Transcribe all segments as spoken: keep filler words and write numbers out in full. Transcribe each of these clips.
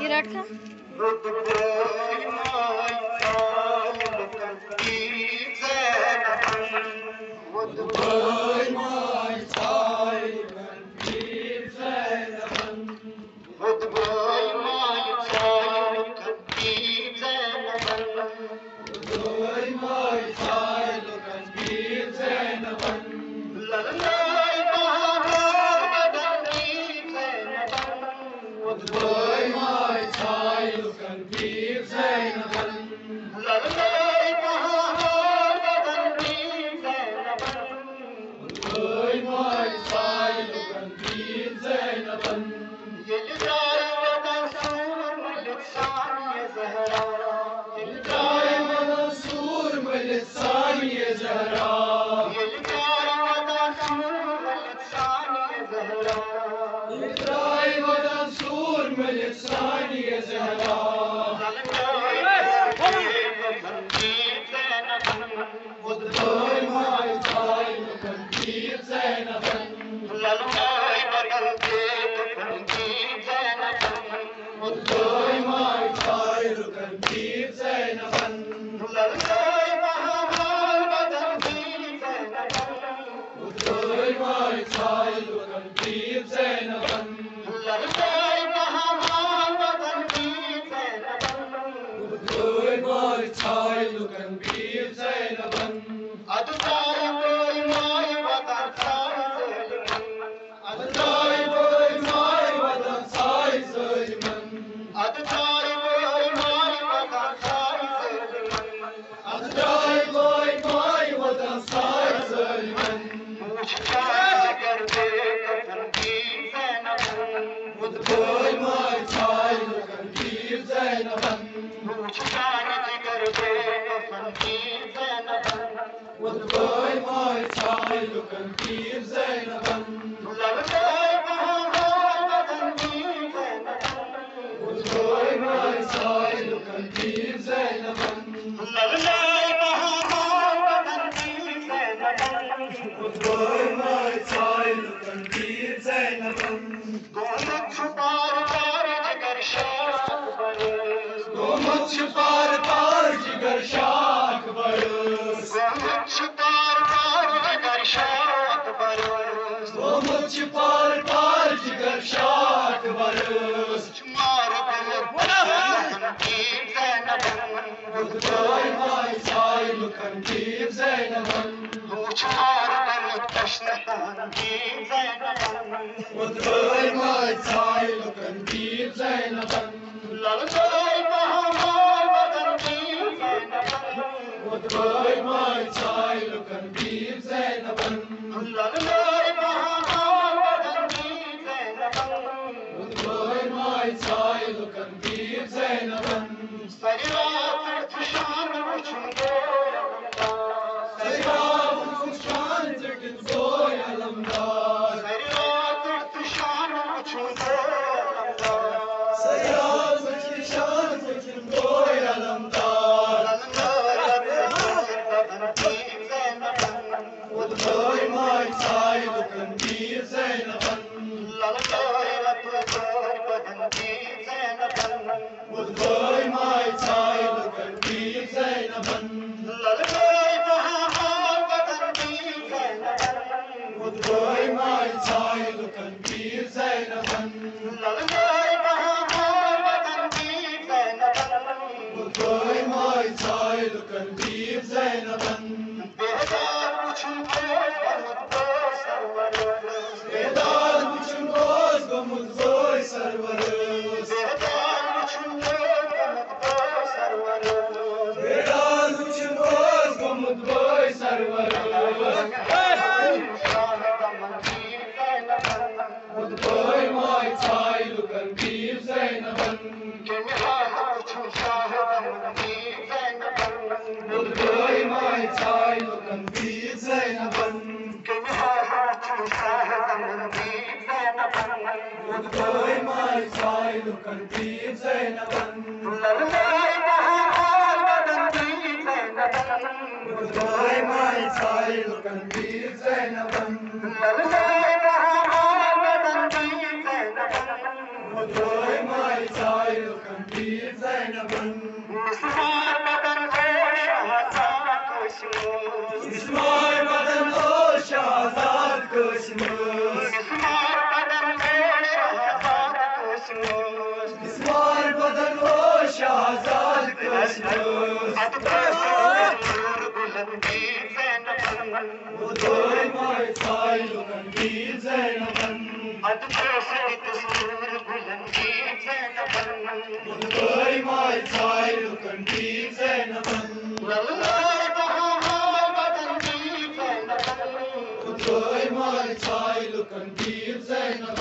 Yɛ rɛt kä. Goy my child, kan ki Zainab. Much kar jigar be, kan ki Zainab. With goy my child, kan ki Zainab. Lal goy Muhammad, kan ki Zainab. With goy my child, kan ki Zainab. Lal goy Muhammad, kan ki Zainab. With goy my child, kan ki Zainab. Gomuch par par jigar shah akbar. Gomuch par par jigar shah akbar. Gomuch par par jigar shah akbar. Gomuch par par jigar shah akbar. Mar bil Zainab. With goy my child, kan ki Zainab. Much kar jigar be, kan ki Zainab. With goy my child, kan ki Zainab. Lal goy Muhammad, kan ki Zainab. With goy my child, kan ki Zainab. Lal goy Muhammad, kan ki Zainab. With goy my child, kan ki Zainab. Sari raat tu shan wuchun goy alamdar. Sari raat tu shan wuchun goy alamdar. Sari raat tu shan wuchun goy alamdar. Sari raat tu shan wuchun goy alamdar. Alamdar. With goy my child, kan ki Zainab. Lal goy Muhammad, kan ki Zainab. With goy my child, kan ki Zainab. Lal goy Muhammad, kan ki Zainab. With goy my child, kan ki Zainab. Lal goy Muhammad, kan ki Zainab. With goy my child, kan ki Zainab. Behdar wuchun goy, gomut goy sarwar. Behdar wuchun goy, gomut goy sarwar. Behdar wuchun goy, gomut goy sarwar. Behdar wuchun goy, gomut goy sarwar. Shah daman ki Zainab. With goy my child, kan ki Zainab. Kemi ha ha wuchun shah daman ki Zainab. With goy my child, kan ki Zainab. Kemi ha ha wuchun shah daman ki Zainab. With goy my child, kan ki Zainab. Lal goy Muhammad, kan ki Zainab. With goy my child, kan ki Zainab. Lal goy Muhammad, kan ki Zainab. With goy my child, kan ki Zainab. Mismar badan o shahzad Kashmir. Mismar badan o shahzad Kashmir. Mismar badan o shahzad Kashmir. Mismar badan o shahzad Kashmir. At ko bulandi Zainab. With goy my child, kan ki Zainab. At ko bulandi Zainab. With goy my child, kan ki Zainab. Lal goy Muhammad, kan ki Zainab. With goy my child, kan ki Zainab.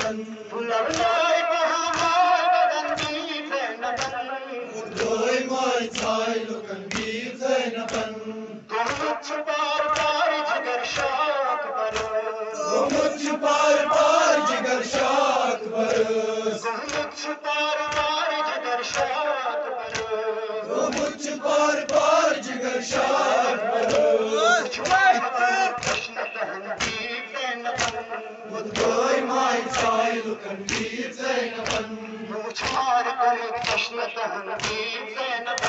Lal goy Muhammad, kan ki Zainab. With goy my child, kan ki Zainab. Gumuch par par jigar shah akbar. Gumuch par par jigar shah akbar. Gumuch par par jigar shah akbar. Gumuch par par jigar shah akbar. Gumuch par par jigar shah akbar. With goy my child, kan ki Zainab. Much mar kar jashn tahan ki Zainab.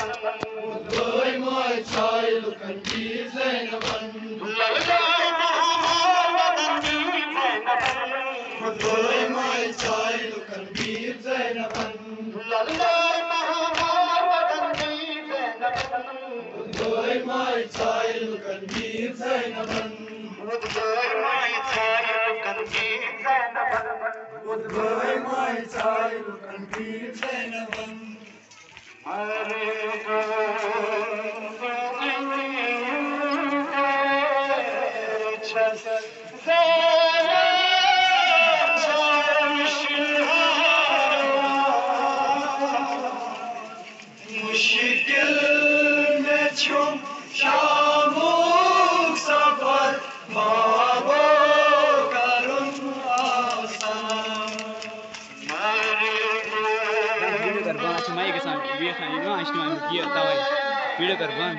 With goy my child, kan ki Zainab. Lal goy Muhammad, kan ki Zainab. With goy my child, kan ki Zainab. Lal goy Muhammad, kan ki Zainab. With goy my child, kan ki Zainab. With goy my child, kan ki Zainab. With goy my child, kan ki Zainab. Ti ma yɛ kɛ san wi̱i̱ kan, you know, ash ti ma yɛ kɛ tawa. Wi̱i̱ dɛ kar ban.